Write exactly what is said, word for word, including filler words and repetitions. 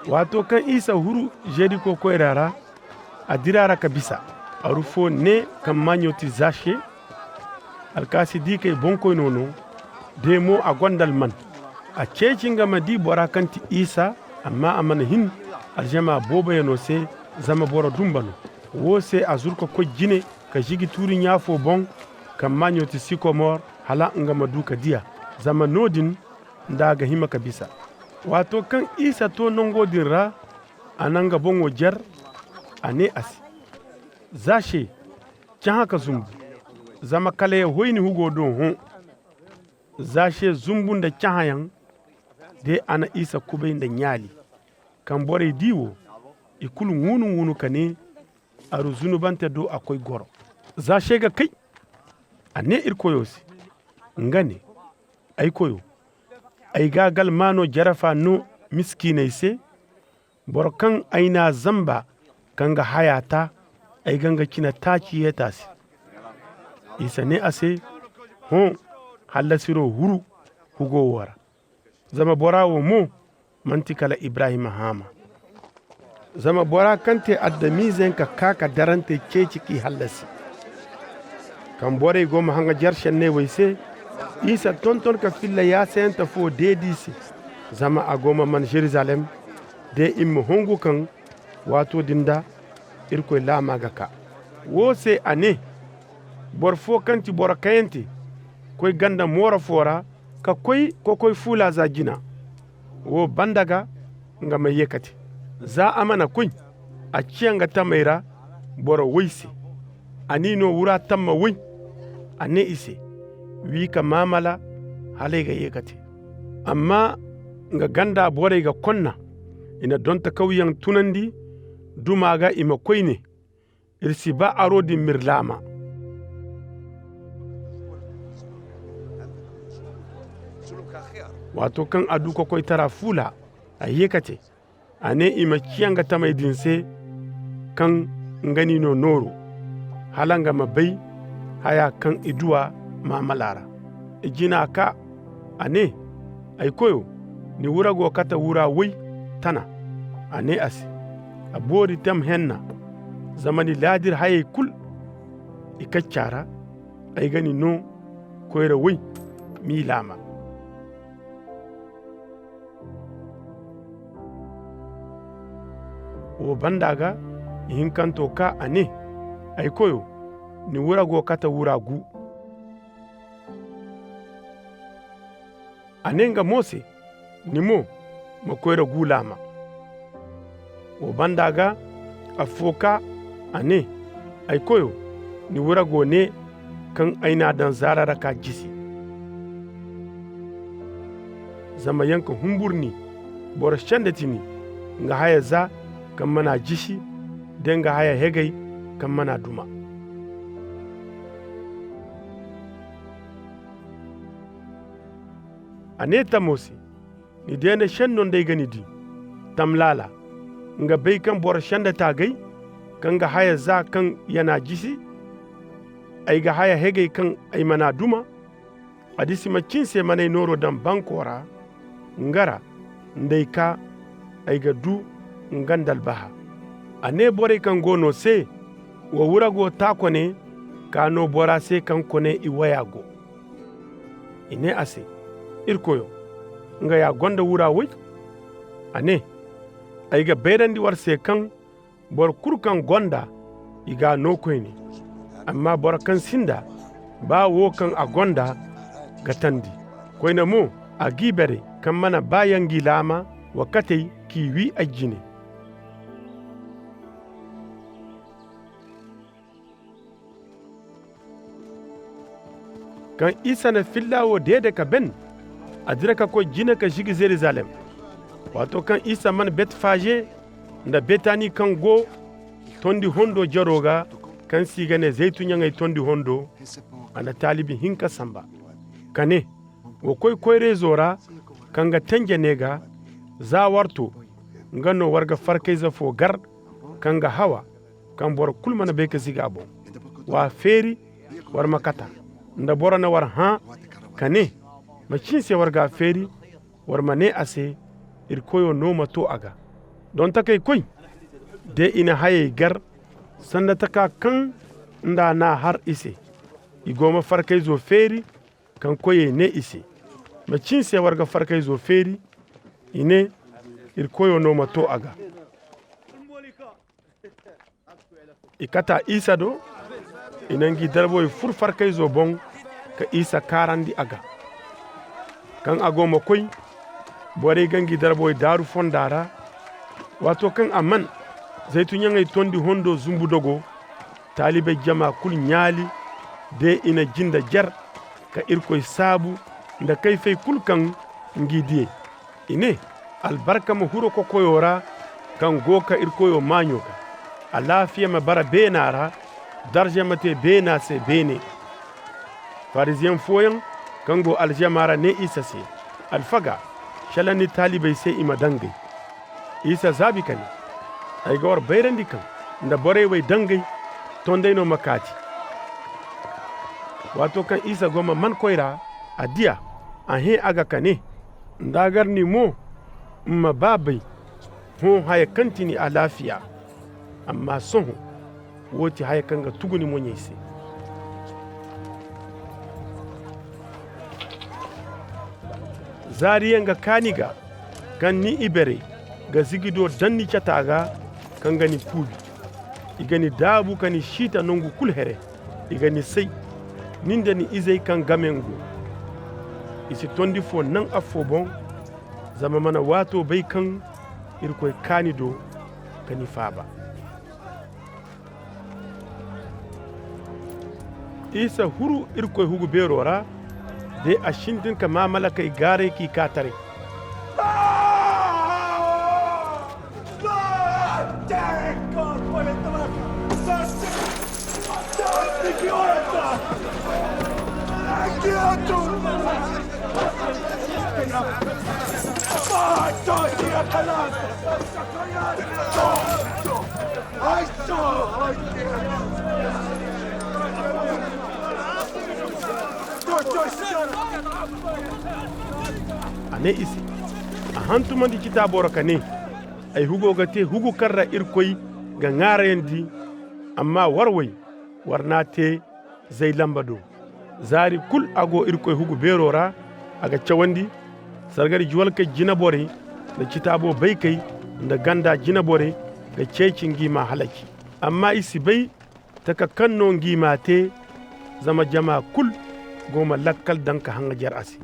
Waato kaŋ isa huru jeriko koyra ra, a dira ra ka bisa. Aru fo ne kaŋ maaɲo ti zache. Alkaasi diikey boŋkoyno no. De mo a gonda alman. A ceeci nga ma di bora kaŋ ti isa. Amma a mana hin aljama booboyaŋo se. Zama boro dumba no. Wo se a zuru ka koy jine ka ziji tuuri ɲa fo boŋ kaŋ maaɲo ti sikomor, hala nga ma du ka di a. Zama no-din nda a ga hima ka bisa. Waato kaŋ isa to nango din ra, a na nga boŋo jer. A ne a se, zache, cahã ka zumbu, zama kala ya hoy ni hugo do hõ. Zache zumbu nda cahãyaŋ. De a na isa kubay nda ɲaali. Kaŋ borey di wo, i kulu ŋuunu-ŋuunu ka ne, aru zunubante do a koy goro. Zache ga kay. A ne irkoyo se, nga ne, ay koyo, ay ga galmaano jarafa no miskiiney se. Boro kaŋ ay n'a zamba ka nga haya ta, ay ga nga cina taaci yeet'a se. Isa ne a se, hõ, hallasiro huru hugo wo ra. Zama bora wo mo manti kala ibrahim haama. Zama bora kaŋ te adamizeyaŋ ka kaa ka darantey ceeci k'i hallasi. Kaŋ borey go ma haŋajer senney wey se, isa tonton ka filla yaasayante fo deedi se. Zama a go ma man jerusalem. De i ma hongu kaŋ waato din nda irkoy laama ga kaa. Wo se a ne, boro fo kaŋ ti boro kayante koy ganda mooro fo ra, ka koy kokoy fuula za jina. Wo banda ga nga ma ye ka te. Za a mana koy, a ciya nga tamey ra boro woy se. A n'i no wura tamma woy. A ne i se, wi ka maamala hala ay ga ye ka te. Amma nga ganda borey ga konna. I na donta kawyaŋ tunandi duma ga i ma koy ne, iri si ba aro din m'iri laama. Waato kaŋ a du kokoytara fuula, a ye ka te. A ne i ma ciya nga tamey din se kaŋ nga n'i no nooru, hala nga ma bay haya kaŋ i du a maamala ra. I jina kaa. A ne, ay koyo, ni wura go kate wura woy tana. A ne a se, a boori tam henna. Zama ni laadir hayey kulu i kacca ra. Ay ga ni no koyra woy m'i laama. Wo banda ga ihinkanto kaa a ne, ay koyo, ni wura go kate wura gu. A ne nga mo se, ni mo ma koyra gu laama. Wo banda ga affo kaa a ne, ay koyo, ni wura go ne kaŋ ay n'a daŋ zaara ra ka jisi. Zama yaŋ ka humbur ni boro senda tini nga haya za kaŋ mana jisi, da nga haya hegay kaŋ mana duma. A ne tamo se, ni deene senno nd'ay ga ni di. Tam laala nga bay kaŋ boro senda taagay kaŋ ga haya za kaŋ yana jisi. Ay ga haya hegay kaŋ ay mana duma. A disi ma cin se manay nooro daŋ banko ra. Nga ra nd'ay kaa ay ga du nga nd'albaha. A ne borey kaŋ go no se, wa wura go taakone ka no bora se kaŋ kone i waya go. I ne a se, iri koyo, nga ya gonda wura woy? A ne, ay ga bayrandi war se kaŋ boro kulu kaŋ gonda i g'a no koyne. Amma boro kaŋ sinda, baa wo kaŋ a gonda ga tandi. Koyne mo, a g'i bare kaŋ mana baa yaŋ g'i laama wa katey k'i wi ay jine. Kaŋ isa na filla wo deede ka ben, a dira ka koy jine ka zigi zerizalem. Waato kaŋ isa man betfaje nda betani kaŋ go tondi hondo jaro ga, kaŋ se i ga ne zaytu ɲaŋey tondi hondo, a na taalibi hinka samba ka ne, wa koy koyrayzo ra kaŋ ga tenje ne ga, za war to, nga no war ga farkayze fo gar kaŋ ga hawa, kaŋ boro kulu mana bay ka zigi a boŋ. W'a feeri, war ma kata. Nda boro na war hã ka ne, macin se war g'a feeri? War ma ne a se, iri koyo no ma to a ga. Dontakey koy de i na hayey gar sanda taka kaŋ nda n'a har i se. I go ma farkayzo feeri kaŋ koyey ne i se, ma cin se war ga farkayzo feeri? I ne, iri koyo no ma to a ga. I kata isa do. I na ngi darbowey fur farkayzo boŋ ka isa kaarandi a ga. Kaŋ a go ma koy, borey ga ngi darbowey daaru fonda ra. Waato kaŋ a man zaytunyaŋey tondi hondo zumbudogo, taalibey jama kulu ɲaali de i na jinda jer ka irkoy saabu nda kayfey kulu kaŋ ngi diyey. I ne, albarka ma huru kokoyo ra kaŋ go ka iri koyo maaɲo ga. Alaafiya ma bara beena ra. Darza ma te beena se beene. Farisiyaŋ fooyaŋ kaŋ go aljama ra ne isa se, alfaga, selaŋ ni taalibey se i ma dangay. Isa zaabi ka ne, ay ga war bayrandi kaŋ nda borey way dangay tondey no ma kaati. Waato kaŋ isa go ma man koy ra, a di a, a hẽ a ga ka ne, nda a gar ni mo, ma ba bay hõ haya kaŋ ti ni alaafiya. Amma sohõ wo ti haya kaŋ ga tugu ni moɲey se. Zaariyaŋ ga kaa ni ga kaŋ ni iberey ga zigido daŋ ni cata ga kaŋ ga ni kuubi. I ga ni daabu ka ni siita nangu kulu here. I ga ni say, nin da ni izey kaŋ game ni go. I si tondi fo naŋ affo boŋ, zama mana waato bay kaŋ irkoy kaa ni do ka ni faaba. Isa huru irkoy hugu beero ra de a sintin ka maa malakey gaaray k'i kaa taray. A ne i se, a hantumandi citaabo ra ka ne, ay hugo ga te hugu kaŋ ra irkoy ga ŋaarayandi. Amma war way, war n'a te zay lamba do. Zaari kulu a go irkoy hugu beero ra, a ga cawandi. Sargari juwalkey jinaborey nda citaabo baykey nda ganda jinaborey ga ceeci ngi m'a halaci. Amma i si bay taka kaŋ no ngi m'a te, zama jama kulu go ma lakkal daŋ ka haŋajer a se.